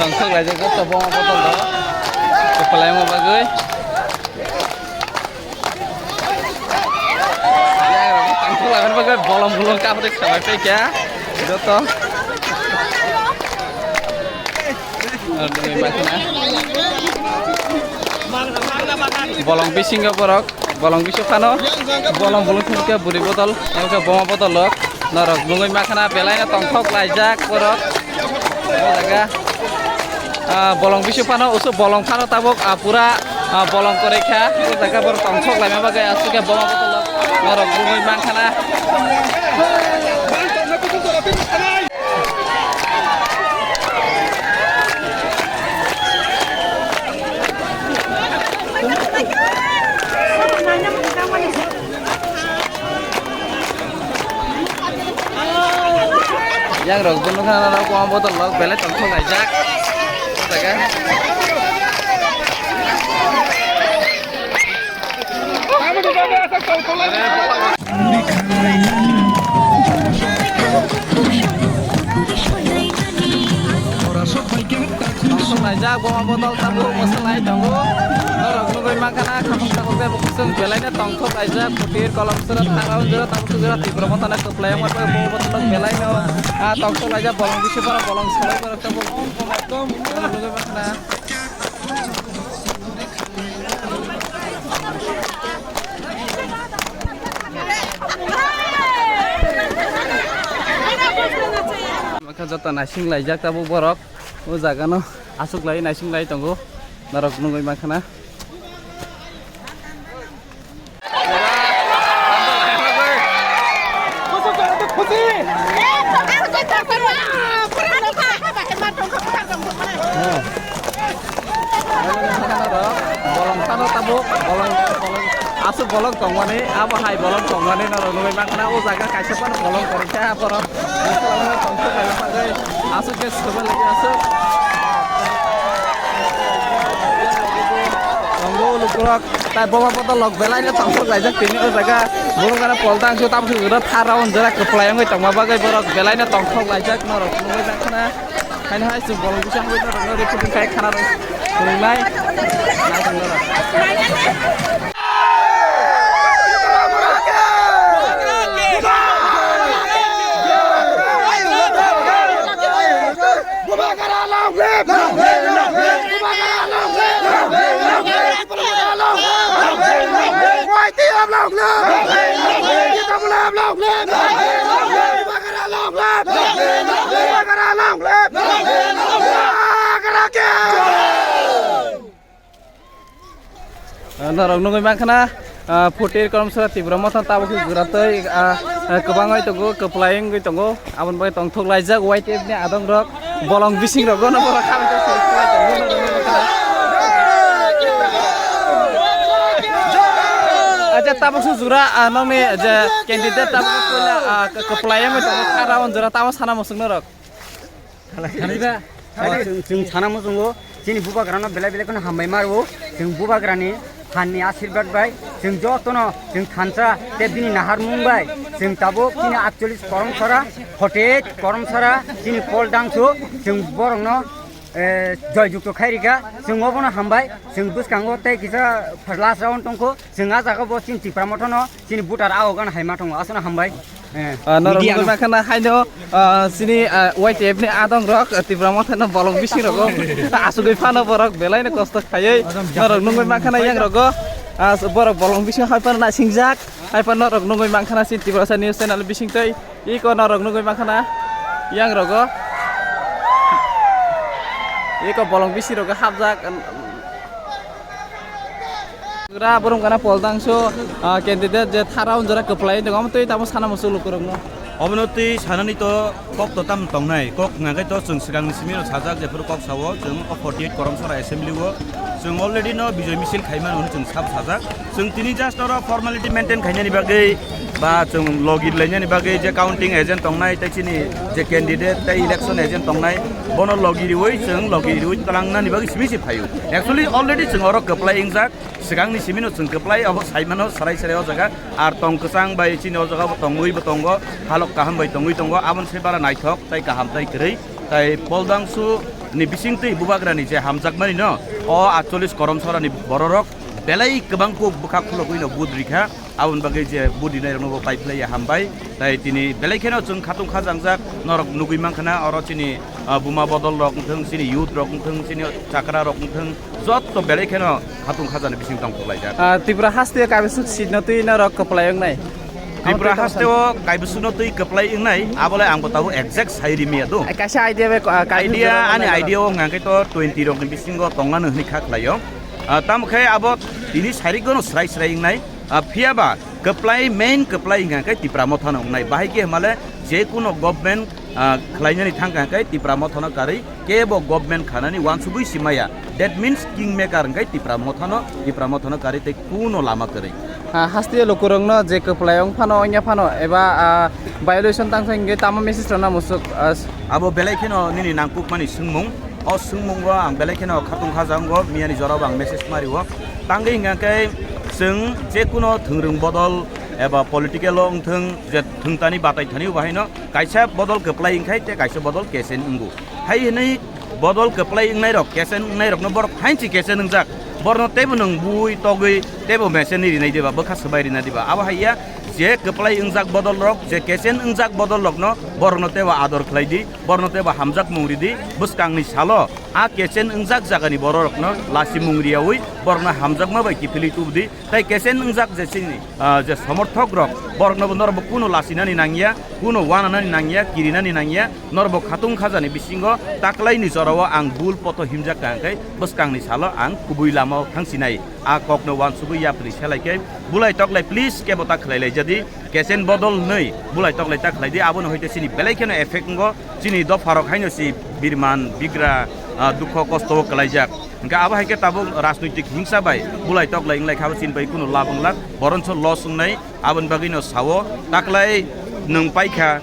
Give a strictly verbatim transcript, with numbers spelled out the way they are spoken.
Tongthok laijak joto boma botol rok. Kwpwlaima bagwi. Yagrok tongthok laimani bagwi bolong bolong kabri khamai paikha. Joto. Bolong bisingo borok. Bolong bisu phano bolong bolong thangkhe bwrwi bodol, abo khe boma bodol rok norok nugwi makhana belai no tongthok laijak borok. O jaga, ah, bolong bisu phano usuk bolong phano tabuk, ah, pura, ah, bolong kwrwi kha. O jaga borok tongthok laima bagwi aswk khe boma bodol rok norok nugwi mankhana. Yang rok dunu khana rok boma bodol rok belai tongthok laijak. Jaga. Tongthok laijak boma bodol tabuk mwswk lai tongo. Norok nugwi mankha na khamung tabuk tei bwkhwswng belai no tongthok laijak. Kutir kolom sora thangrao jora tabuk jora Tipra Motha na kwplai wngma bai boma bodol belai no, ah, tongthok laijak bolong bisi para bolong salai para tabuk. Norok nugwi mankha na. Makha joto naising laijak tabuk borok o jaga no aswk lai naising lai tongo norok nugwi mankha na. Bolong phano tabuk, bolong, bolong, aswk bolong tongmani, abo hai bolong tongmani norok nugwi mankha na, o jaga kaisa phano bolong kwrwi kha borok. Aswk khe swbai lagi aswk. Tongo lukurok, tai boma bodol rok belai no tongthok laijak tini o jaga. Borok ano pol tang sio, tamo sio jora thar round jora kwplai wngwi tongma bagwi borok belai no tongthok laijak norok nugwi mankha na. Haino hai chwng bolong bisa hwnwi norokno recording khai khana rw-, rwnai. Nai tong norok. Ah, norok nugwi mankha na, ah, Phutir Kolomsora Tipra Motha tabuk khe jora twi, ah, ah, kwbangwi tongo, kwplai wngwi tongo, aboni bagwi tongthok laijak Y T F ni adong rok. Bolong bising rogo no borok kha. Acha tabuk su jura, ah, nokni je candidate tabuk puila, ah, kwplai wngwi tongo kha round jora tamo sana muchung norok. Khaliba. Chwng, chwng sana muchungo chini bubagrano belai belai kheno hambai maro. Chwng bubagrani phanni asirwad bai chwng jotono chwng thansa tei bini naharmung bai chwng tabuk chini aatcholish Koromsora, forty eight Koromsora chini Pol Dangsu chwng borokno, eh, joy jukto khai rikha. Chwng obono hambai, chwng bwskango tei kisa last round tongkho. Chwng ah jaga bo chini Tipra Motha no chini voter ah o gana hai ma tongo. Aswkno hambai. Eh, ah, norok media nugwi no. Mankha na haino, ah, chini, ah, Y T F ni adong rok, ah, Tipra Motha no bolong bising rogo. Asugwi phano borok belai no kosto khaiwi. Norok nugwi mankha na yang rogo. Ah, borok bolong bising hai phano nasingjak. Hai phano norok nugwi mankha na chini Tiprasa News Channel bising tei iko norok nugwi mankha na yang rogo. Iko bolong bising rogo hapjak. Gra borong gana Pol Dangsu, ah, candidate je thara unjora kwplai tongo, omo twi tamo sana muchung lukurokno. Obono twi sanani to kok to tam tongnai, kok hwnka khe to chwng swkangni simi rok sajak jephuru kok sao, chwng o forty eight Koromsora assembly o chwng already no bijoy misil khaimani hwnwi chwng sab sajak. Chwng tini just oro formality maintain khainani bagwi ba chwng logi lainani bagwi je counting agent tongnai tei chini je candidate tei election agent tongnai bono logi riwi chwng logi riwi tlangnani bagwi simi se phaio. Actually already chwng oro kwplai wngjak. Swkangni simino chwng kwplai abo saimano sarai sarai o jaga. Ar tong kwchang bai chini o jaga bo tongwi bo tongo, halok kaham bai tongwi tongo, aboni se bara naithok tai kaham tai kwrwi. Tai Pol Dangsu Ni bisingtwi bubagrani je hamjakmani no, o atchollis korom sorani bororok belai kwbang kuk bwkha khulogwi no vote rikha. Aboni bagwi je vote rinairokno bo paiphlaiya hambai. Tai tini belai kheno chwng khatung khajangjak norok nugwi mankha na oro chini, ah, buma bodol rok wngthung, chini youth rok wngthung, chini chakra rok wngthung, jotto belai kheno khatung khajani bising tong kwplaijak. Ah, Tripura haste kaibisuk seat no twi norok kwplai wngnai? Tripura Amo twi tamo hasteo kaibisukno twi kwplai wngnai, abole ang bo tabuk exact sai rimiya do. Kaisa idea bai, ah, kaibisuk Idea, jora ani nai idea o hwnkha khe to twenty rokni bisingo tongmano hwnwi kha khlaio. Ah, tamo khe abo tini sarigono srai srai wngnai. Ah, phiya ba kwplai, main kwplai hwnkha khe Tipra Motha no wngnai. Bahai khe hwnmale je kuno government, ah, khlainani thangkha khe Tipra Motha no karwi kebo government khanani wansugwi si maya. That means king maker hwnkhe Tipra Mothano, Tipra Mothano karwi tei kuno lama kwrwi. Ah, haste lukurokno je kwplai wng phano, wngya phano, eba, ah, violation tang thang hwnkhe tamo message rwna musuk, ah, Abo belai kheno nini nangkukmani swngmung. O swngmungo ang belai kheno khatung khajango, miyani jorao ang message mario. Tangwi hwnkha khe chwng je kuno thwngrwng bodol eba political o wngthwng, je thwngtani batai thani bo haino kaisa bodol kwplai wngkhai tei kaisa bodol kechen wngo. Hai hwnwi bodol kwplai wngnairok, kechen wngnairokno borok hainsi kechen wngjak. Borokno teibo nwng bui togwi teibo mecheni rinai diba, bwkha swbai rina diba. Abo haiya je kwplai wngjak bodolrok, je kechen wngjak bodolrokno borokno teibo ador khlai di, borokno teibo hamjakmung ridi. Bwskangni salo a kechen wngjak jagani bororokno lasimung riyaui borokno hamjakma bai kiphilwi tubudi. Tai kechen wngjak je chini, ah, je somorthok rok, borokno bo norok bo kuno lasinani nangya, kuno wananani nangya, kirinani nangya, norok bo khatung khajani bisingo taklaini jorao ang bul poto himjak ka hwnkhe bwskangni salo ang kubui lamao thangsinai. A kokno wansugwi yapri selai khe bulai toklai please kebo ta khlai lai jadi, kechen bodol hwnwi bulai toklai ta khlai di, abono hoite chini belai kheno effect wngo, chini dopharok haino si birman, bigra, ah, dukho kosto o kwlaijak. Hwnkhe abo hai khe tabuk rajnoitik hingsa bai bulai toklai wnglai kha, abo chini bai kunu lab wnglak, boronso loss wngnai. Aboni bagwino sao, taklai nwng paikha,